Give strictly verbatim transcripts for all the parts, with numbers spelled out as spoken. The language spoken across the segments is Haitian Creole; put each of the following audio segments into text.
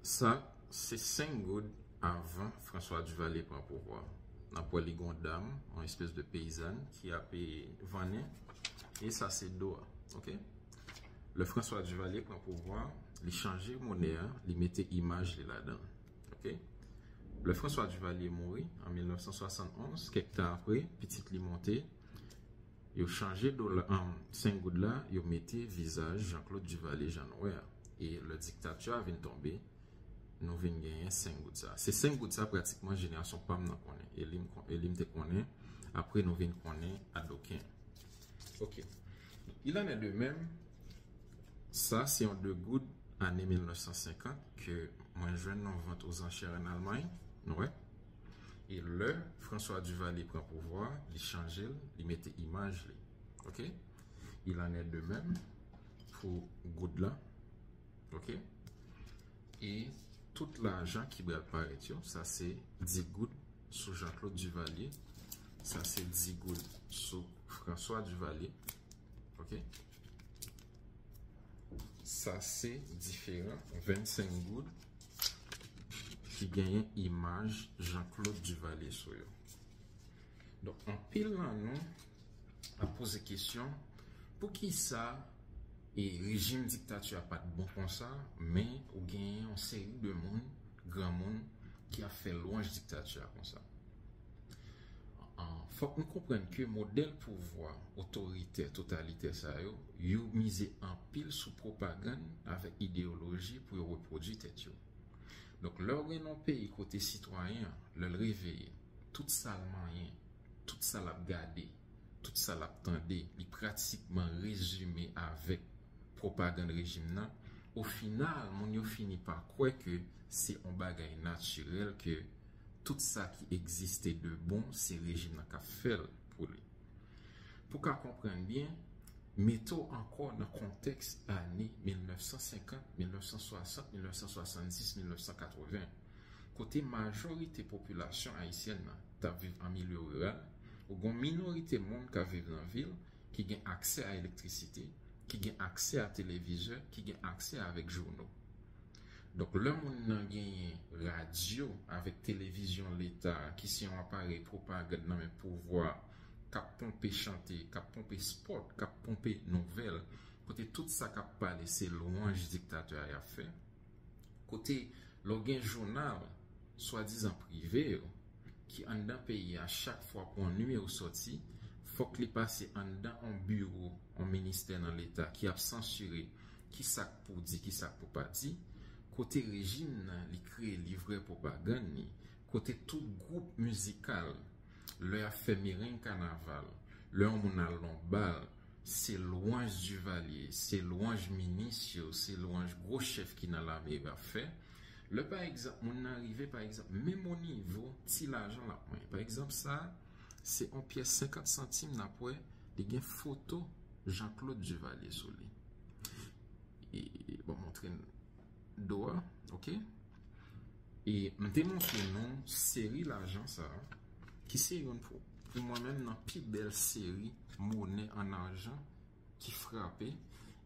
Sa, se senk goud avan François Duvalier pran pouvwa. N ap wè li gon dam, yon espès de peyizàn ki ap vannen. E sa se do a, ok? Lè François Duvalier pran pouvwa, li chanje monè a, li mete imaj li ladan. Ok? Lè François Duvalier mouri an mil nèf san swasannonz, kèk tan apre, pitit li monte, yo chanje dola, um, senk goud la, yo mete vizaj Jean-Claude Duvalier jan nou wè a. E lè diktati a vin tonbe, nou vin genyen senk goud sa. Se senk goud sa pratikman jenerasyon pa m nan konnen. E li m, e li m te konnen, apre nou vin konnen adoken. Ok. Il en est de même, sa se yon de goud ane mil nèf san senkant ke mwen jwenn nan vant ozanchè an Almay, nou wè. E lè François Duvalier pran pouvwa, li chanje l, li mete imaj li. Ok? Il en est de même pou goud la. Ok? E tout lajan ki pral parèt yo, sa se dis goud sou Jean-Claude Duvalier, sa se dis goud sou François Duvalier. Ok? Sa se diferan vennsenk goud ki genyen imaj Jean-Claude Duvalier sou yo. Donk, anpil nan nou ap poze kesyon, poukisa e rejim diktati a pa t bon konsa, men ou genyen yon seri de moun, granmoun, ki ap fè lwanj diktati a konsa? An, fòk nou konprann ke modèl pouvwa otoritè, totalitè sa yo, yo mize anpil sou pwopagann avèk ideyoloji pou yo repwodui tèt yo. Donk, lè w gen yon peyi kote sitwayen an, lè l reveye, tout sa l manyen, tout sa l ap gade, tout sa l ap tande, li pratikman rezime avèk pwopagann rejim nan, o final, moun yo fini pa kwè ke se yon bagay natirèl, ke tout sa ki egziste de bon, se rejim nan k ap fè l pou li. Pou w ka konprann byen, mete w ankò nan kontèks ane mil nèf san senkant, mil nèf san swasant, mil nèf san swasanndis, mil nèf san katreven, kote majorite popilasyon ayisyèn nan t ap viv an milye riral, ou gen yon minorite moun k ap viv nan vil ki gen aksè a elektrisite, ki gen aksè a televizè, ki gen aksè avèk jouno. Donk, lè moun nan genyen radyo avèk televizyon leta, ki se yon aparèy pwopagann nan men pouvwa, k ap ponpe chante, k ap ponpe spòt, k ap ponpe nouvèl, kote tout sa k ap pale se lwanj diktatè a y ap fè, kote lè w gen jounal swadizan prive yo, ki anndan peyi a, chak fwa pou yon nimewo sòti, fòk li pase anndan yon biwo, yon ministè nan leta ki ap sansire ki sa k pou di, ki sa k pou pa di, kote rejim nan li kreye livrè pwopagann li, kote tout gwoup mizikal, lè y ap fè mereng kanaval, lè yon moun al nan bal, se lwanj Duvalier, se lwanj minis yo, se lwanj gwo chèf ki nan lame yo ap fè. Lè, pa egzanp, moun nan rive, pa egzanp, menm o nivo ti lajan l ap manyen. Pa egzanp, sa, se yon pyès senkant santim, n ap wè, li gen foto Jean-Claude Duvalier sou li. E, bon, montre n do a, ok? E m te montre nou seri lajan sa a, ki se youn pou, pou mwen menm nan pi bèl seri monè an ajan ki frape,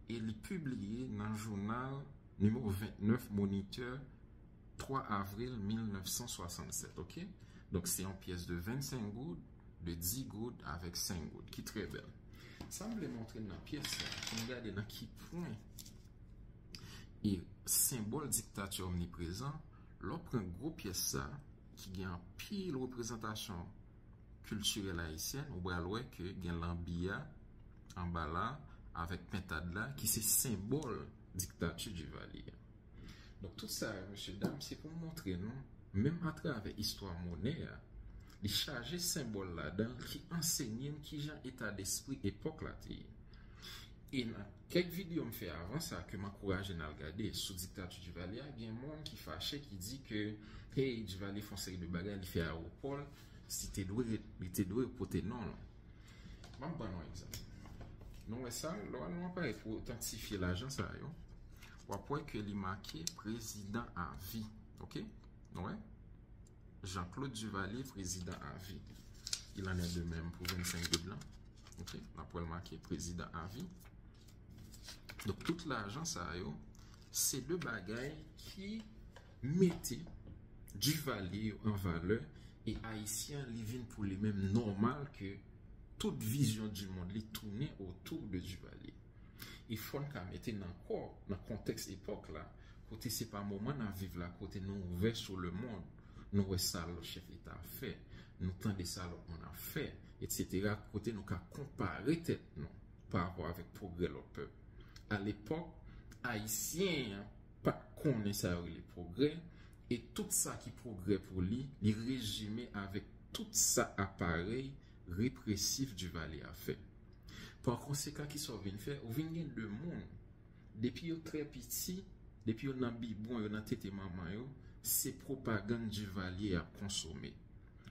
e li pibliye nan jounal nimewo vennèf Moniteur twa avril mil nèf san swasannsèt, ok? Donk, se yon pyès de vennsenk goud, de dis goud avèk senk goud, ki trè bèl. Sa m vle montre n nan pyès sa, pou n gade nan ki pwen e senbòl diktati omniprezan, lè w pran gwo pyès sa, ki gen anpil reprezantasyon kiltirèl ayisyèn, ou pral wè ke gen lanbi a anba la avèk pentad la, ki se senbòl diktati Duvalier a. Donk, tout sa yo, mesye dam, se pou m montre nou, menm atravè istwa monè a, li chaje senbòl ladan l ki ansenye n kijan eta despri epòk la te ye. E nan kèk videyo m fè avan sa, ke m ankouraje n al gade sou diktati Duvalier a, gen moun ki fache, ki di ke, hey, Duvalier fè yon seri de bagay, li fè ayewopò l, si te dwe, li te dwe pote non l. M ap ban nou egzanp. Nou wè sa, lè w al nan aparèy pou otantifye lajan sa yo, w ap wè ke li make prezidan a vi. Ok? Nou wè? Jean-Claude Duvalier, prezidan a vi. Il en est de même pou vennsenk goud lan. Ok? N ap wè l make prezidan a vi. Donk, tout lajan sa yo, se de bagay ki mete Duvalier yo an valè, e Ayisyen an, li vin pou li menm nòmal ke tout vizyon di mond li tounen otou de Duvalier. E fò n ka mete nan kò, nan kontèks epòk la, kote se pa moman n ap viv la, kote nou ouvè sou lemonn, nou wè sa lòt chèf leta ap fè, nou tande sa lòt moun ap fè, etsetera, kote nou ka konpare tèt nou pa rapò avèk pwogrè lòt pèp. Alepòk, Ayisyen an pa t konnen sa yo rele pwogrè, e tout sa ki pwogrè pou li, li rezime avèk tout sa aparèy represif Duvalier a fè. Pa konsekan, kisa w vin fè? Ou vin gen de moun, depi yo trè piti, depi yo nan bibwon, yo nan tete manman yo, se pwopagann Duvalier y ap konsome.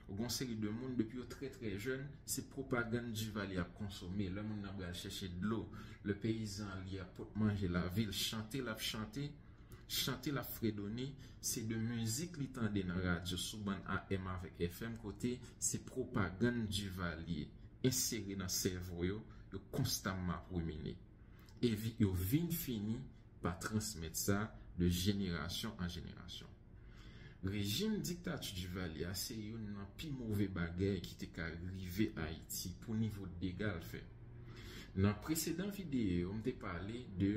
Ou gen yon seri de moun, depi yo trè, trè jèn, se pwopagann Duvalier y ap konsome. Lè moun nan pral chèche dlo, lè peyizan li ap pot manje lavil, chante l ap chante, chante l ap fredone, se de mizik li tande nan radyo sou bann A M avèk F M, kote se pwopagann Duvalier ensere nan sèvo yo, yo konstamman ap rimine. E vi-, yo vin fini pa transmèt sa de jenerasyon an jenerasyon. Rejim diktati Duvalier a se youn nan pi move bagay ki te ka rive Ayiti pou nivo dega l fè. Nan presedan videyo yo, m te pale de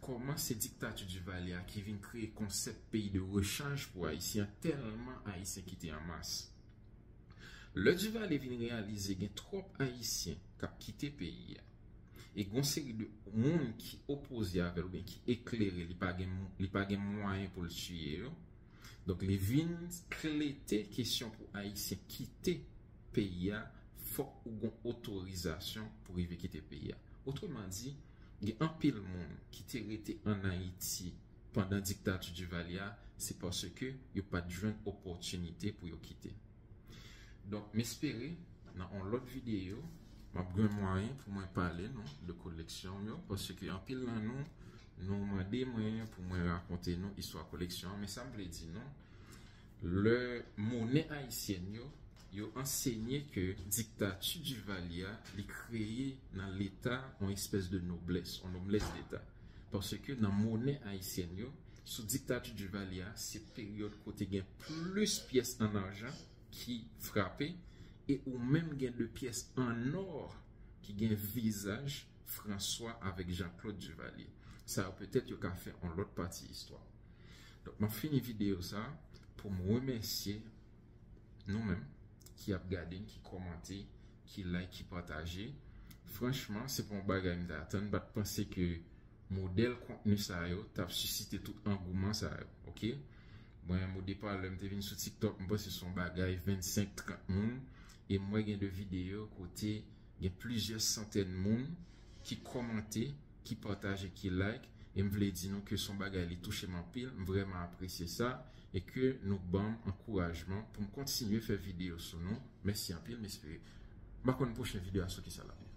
kòman se diktati Duvalier a ki vin kreye konsèp peyi de rechanj pou Ayisyen, tèlman Ayisyen kite an mas. Lè Duvalier vin reyalize gen twòp Ayisyen k ap kite peyi a, e gen yon seri de moun ki opoze avè l oubyen ki eklere, li pa gen, li pa gen mwayen pou l tiye yo. Donk, li vin klete kesyon pou Ayisyen kite peyi a, fòk ou gen otorizasyon pou rive kite peyi a. Otreman di, gen anpil moun ki te rete ann Ayiti pandan diktati Duvalier a, se paske yo pa t jwenn opòtinite pou yo kite. Donk, m espere, nan yon lòt videyo, m ap gen mwayen pou mwen pale nou de koleksyon m yo, paske anpil nan nou, nou mande mwen pou mwen rakonte nou istwa koleksyon an, men sa m vle di nou, lè monnen ayisyèn yo, yo ansenye ke diktati Duvalier a, li kreye nan Leta yon espès de noblès, yon noblès d'État. Paske nan monnen ayisyèn yo, sou diktati Duvalier a, se peryòd kote gen plis pyès an ajan ki frape, e ou menm gen de pyès an nò ki gen vizaj François avèk Jean-Claude Duvalier. Sa yo petèt yo ka fè yon lòt pati istwa. Donk, m ap fini videyo sa pou m remèsye nou menm ki ap gade m, ki kòmante, ki like, ki pataje. Franchman, se pa yon bagay m te atann, m pa t panse ke modèl kontni sa yo t ap sisite tout angouman sa yo, oke? Mwen, o depa, lè m te vin sou TikTok, m panse se yon bagay vennsenk, trant moun, e m wè gen de videyo kote gen plizyè santèn moun ki kòmante, ki pataje, ki like, e m vle di nou ke se yon bagay li touche m anpil, m vrèman apresye sa, e ke nou ban m ankourajman pou m kontinye fè videyo sou nou. Mèsi anpil, m espere m pa konn pwochen videyo a sou kisa l ap ye.